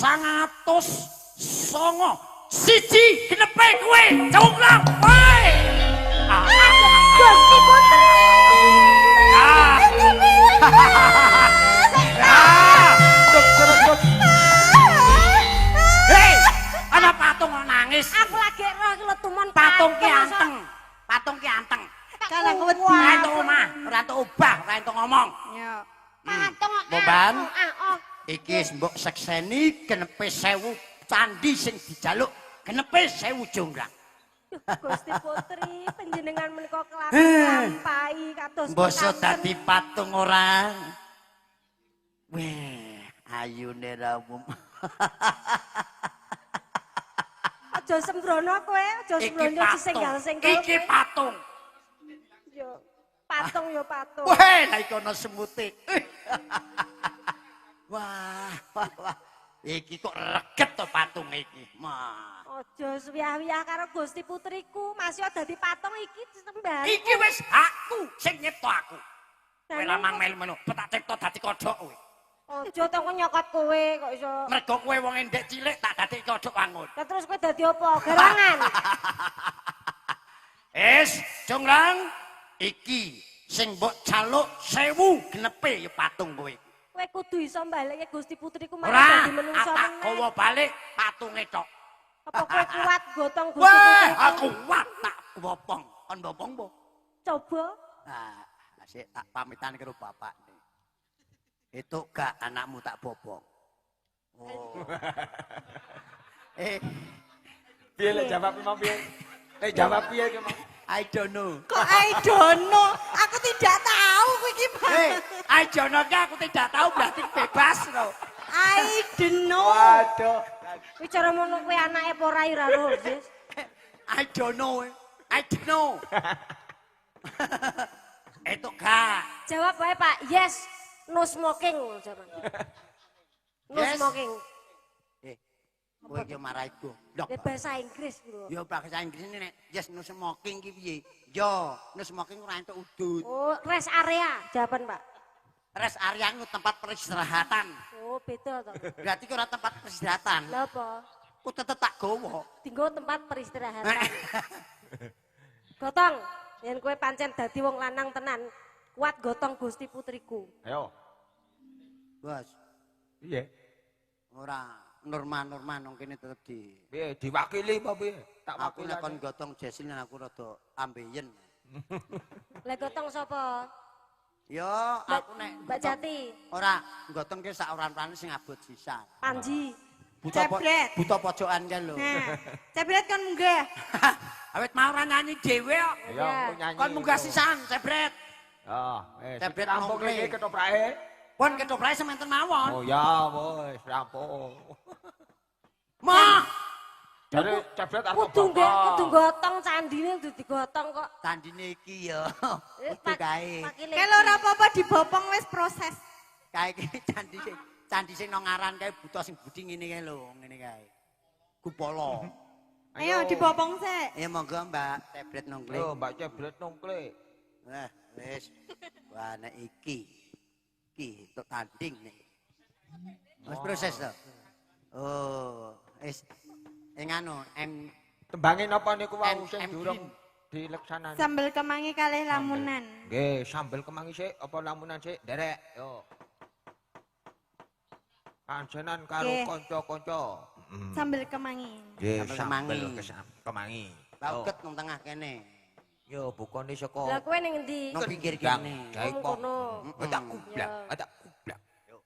900, 9. Siji genepe kowe, jonggrang kowe. Ah. Gusti Putri. Ah. Ah. Tok tok tok. Hei, ana patung kok nangis. Aku lagi roh iki lho tumon Patung ki masa- anteng. Patung ki anteng. Kan aku wedi. Ora entuk omah, ora entuk obah, ora entuk ngomong. Ya. Patung kok. Boban. ah, ah, oh. Iki wis mbok sekseni genepe 1000 candi sing dijaluk genepe 1000 jonggrang. Duh, Gusti Putri panjenengan menika kelampahi kados Mbasa pinten. dadi patung ora. Weh, ayune ra umum. Aja sembrono kowe, aja Iki sembrono patung. disenggal-senggal. Iki kowe. patung. Yo, patung yo patung. Weh, lah iki ana semute. Wah, wah, wah. Iki kok reget to patung iki. Mah. Aja suwiyah-wiyah karo Gusti Putriku, masih dadi patung iki sembah. Iki wis hakku sing nyipta aku. Kowe lamang melu-melu, petak cipta dadi kodhok kowe. Aja to kok nyokot kowe kok iso. Mergo kowe wong endek cilik tak dadi kodhok wangun. Lah terus kowe dadi apa? Garangan. Es, jonggrang, Iki sing mbok jaluk 1000 genepe ya patung kowe. Kowe kudu iso mbalekke Gusti Putriku marang ora dadi menungsa tak meneh. gawa balik patung. patunge tok. Apa kowe kuat gotong Gusti Wah, Putriku? aku kuat tak bopong. Kon bopong po? Coba. Nah, sik tak pamitan karo bapak nih. Itu gak anakmu tak bopong. Oh. Piye lek jawab mau piye? Lek jawab piye ki mau? I don't know. Kok I don't know? Aku tidak tahu kuwi iki. I don't know ki aku tidak tahu berarti bebas loh. I don't know. Waduh. Kuwi cara ngono kuwi anake apa ora ora lho, Sis. I don't know. I don't know. Itu gak. Jawab wae Pak, yes, no smoking jawaban. No Yes. smoking. Kowe iki marahi goblok. Ya bahasa Inggris, Bro. Ya bahasa Inggris ini nek yes no smoking ki piye? Yo, no smoking ora entuk udut. Oh, rest area jawaban Pak. Rest area ku tempat peristirahatan. Oh, beda to. Berarti ki ora tempat peristirahatan. Lah apa? Ku tetep tak gowo. Dinggo tempat peristirahatan. Gotong, yen kowe pancen dadi wong lanang tenan, kuat gotong Gusti Putriku. Ayo. Bos, Piye? ora norma-norma nang kene tetep di. Piye diwakili apa piye? Tak Aku wakili. nek kon gotong Jesil aku rada ambeien. Lah gotong sapa? Yo, aku nek Mbak Jati, Ora, gotong ki sak oran-orane sing abot sisan. Panji. Buta Jebret. buta pojokan kae lho. Nah, Cebret kon munggah. Awit mau ora nyanyi dhewe kok. Ayo aku nyanyi. Kon munggah sisan, Cebret. Ya, Cebret rampung nongkle. iki ketoprake. Pun ketoprake sementen mawon. Oh ya wis rampung. Mah, Jare cebret arep Kudu gotong candine kudu digotong kok. tandine iki ya. Eh, Kudu kae. Wakile. Kalau ora apa-apa dibopong wis proses. Kae iki candi sing candi sing nang ngaran kae buta sing budi ngene kae lho, ngene kae. Gupala. Ayo dibopong sik. Ya monggo Mbak Cebret nongkle. Yo Mbak Cebret nongkle. Wah, wis. Wah, nek iki. Iki tok tanding nek. Wis proses to. Oh, wis. Ing anu M Tembange napa niku wau M- sing M durung Green. dileksanani? Sambel kemangi kalih lamunan. Nggih, sambel kemangi sik apa lamunan sik, nderek. Yo. Kancenan karo Nggih. kanca-kanca. Sambel kemangi. Nggih, Sambel sambel kemangi. kemangi. Mbak Uget nang tengah kene. Yo bukane saka Lah kowe ning endi? Nang pinggir Kendang, kene. Jaipong. Kono. Tak kublak, Ya. tak kublak. Yo.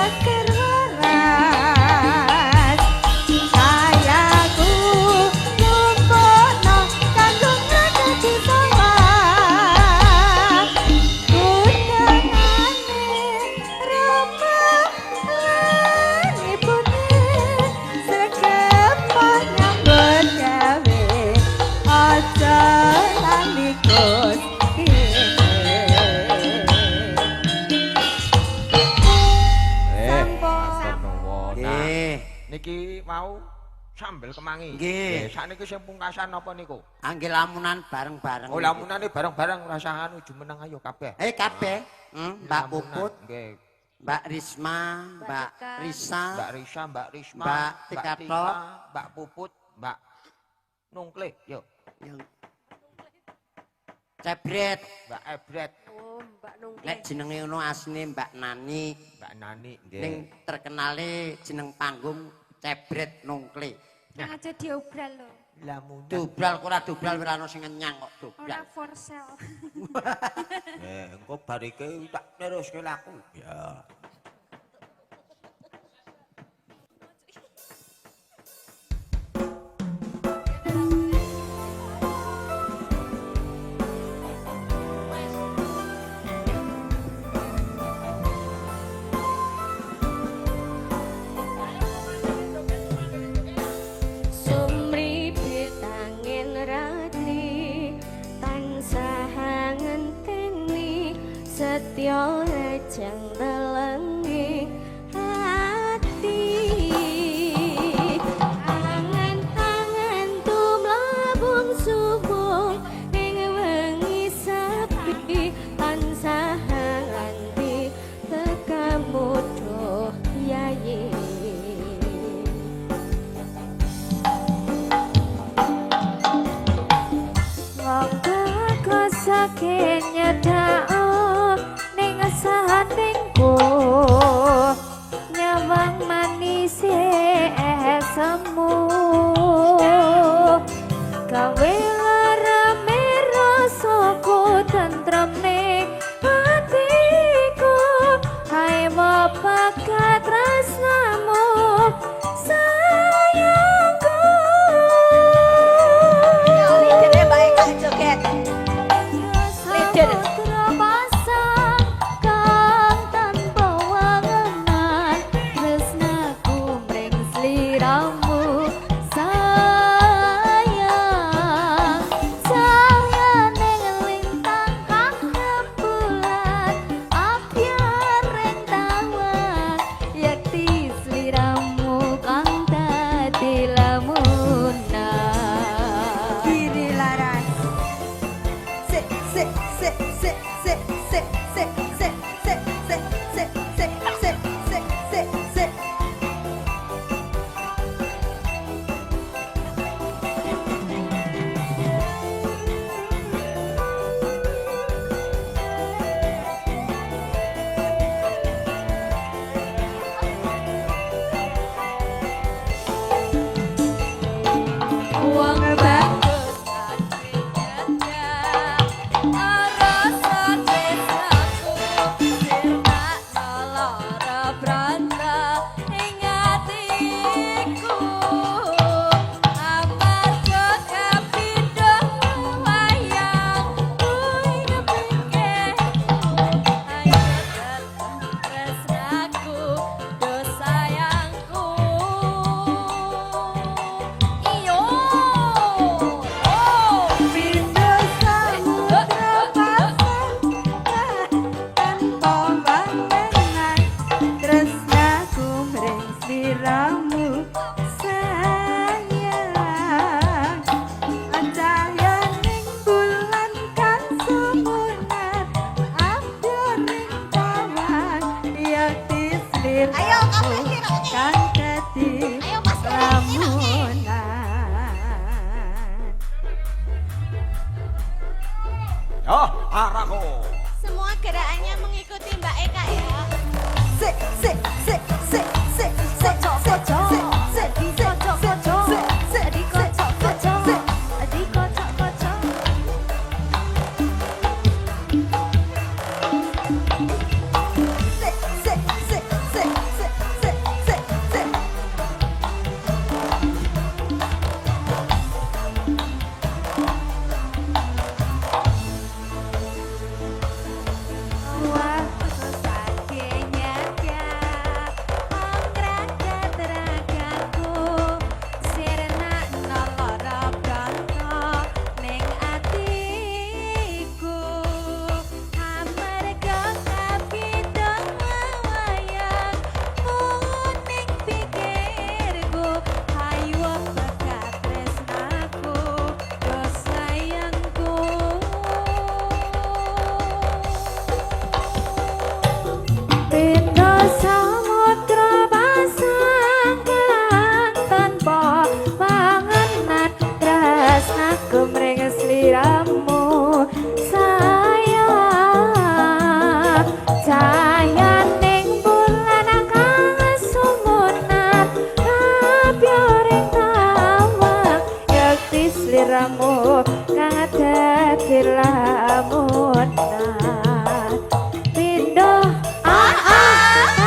seger waras. Sayaku ngumpulno kanggo ngrakati sawah. Kutangane rama lan ibune sregep nyambut gawe. Aja lali Gusti. Sampun. Matur nuwun. Nah, Nggih. niki mau sambel kemangi. Nggih. Sakniki sing pungkasan apa niku? Angge lamunan bareng-bareng. Oh, lamunane bareng-bareng rasa anu jumeneng ayo kabeh. Eh kabeh. Mbak Lamunan. Puput, Nggih. Mbak Risma, Mbak Risa, Mbak Risa, Mbak Risma, Mbak Tika Tika, Mbak Puput, Mbak Nungkle, yo. Cebret. Mbak Ebret, Oh, Mbak Nungkle. Nek jenenge ngono asline Mbak Nani. Mbak Nani, nggih. Ning terkenale jeneng panggung Cebret Nungkle. Aja diobral lho. Lamunan. Dobral kok ora dobral ora ono sing ngenyang kok dobral. Ora for sale. Engko bar iki tak teruske laku. Ya. Sumribit angin ratri tansah ngenteni setya lejeng telengi ati. Angen-angen tumlabung subuh ning wengi sepi tansah nganti tekamu duh yayi. Wong kosake nyedao ning saningku nyawang manise esemu gawe larame rasaku tentrem ning atiku. Hae bapak tresnamu sayangku. Lidene Mbak Eka joget. Leader. sliramu kang dadi lamunan pindho pasang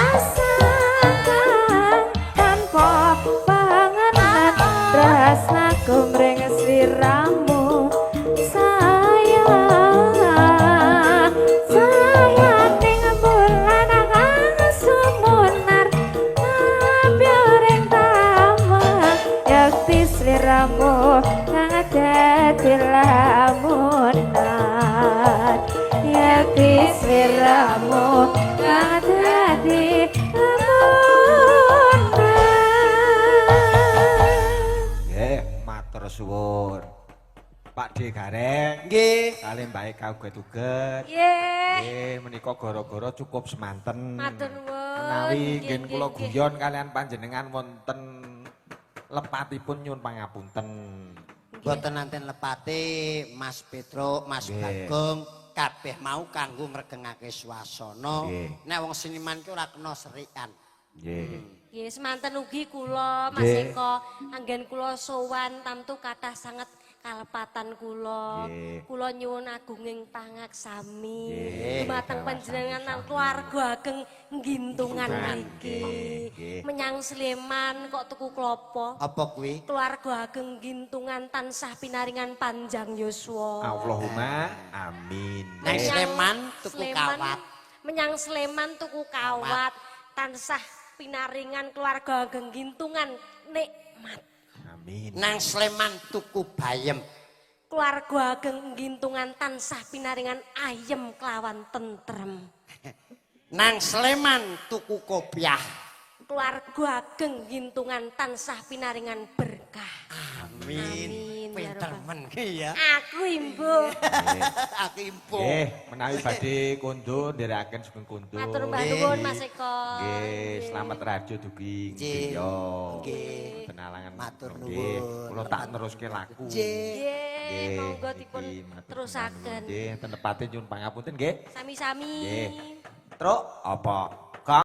tanpa pangenan tresnaku mring sliramu sayang sayang ning bulan kang sumunar nabyoring tawang yakti sliramu kang dadi lamunan yakti sliramu kang dadi lamunan. Nggih, matur suwun. Pak D Gareng. Nggih. Kalih Mbak Eka uget-uget. Nggih. Nggih, menika gara-gara cukup semanten. Matur nuwun. Menawi Nggih, nggih kula nggih, nggih. guyon kalian panjenengan wonten lepatipun nyuwun pangapunten. Mboten nanten lepate Mas Petro, Mas Nggih. Bagong, kabeh mau kanggo ngregengake swasana. Nggih. Nek wong seniman ki ora kena serikan. Nggih. Nggih, semanten ugi kula Mas Nggih. Eko, anggen kula sowan tamtu kathah sanget kalepatan kula. Nggih. Kula nyuwun agunging pangaksami Nggih. dumateng panjenengan lan keluarga ageng nggintungan Nggintungan, mriki. nggih, nggih. Menyang Sleman kok tuku klopo. Apa kuwi? Keluarga ageng nggintungan tansah pinaringan panjang yuswa. Allahumma amin. Nang Nggih. Sleman tuku kawat. Menyang Sleman tuku kawat tansah pinaringan keluarga ageng gintungan nikmat. Amin. Nang Sleman tuku bayem. Keluarga ageng gintungan tansah pinaringan ayem kelawan tentrem. Nang Sleman tuku kopiah. Keluarga ageng gintungan tansah pinaringan berkah. Amin. Amin, ya Pinter Rabbal. men ki ya. Aku imbuh. Aku impo. Nggih, menawi badhe kondo nderekaken sugeng kondo. Matur mbah nuwun Mas Eko. Nggih, selamat rajo dugi Nggih. griya. Nggih. Mboten alangan. Matur Nggih, nuwun. kula tak neruske laku. Nggih. Nggih, monggo dipun niki, matur terusaken. Nggih, ten lepate nyuwun pangapunten nggih. Sami-sami. Nggih. Truk apa?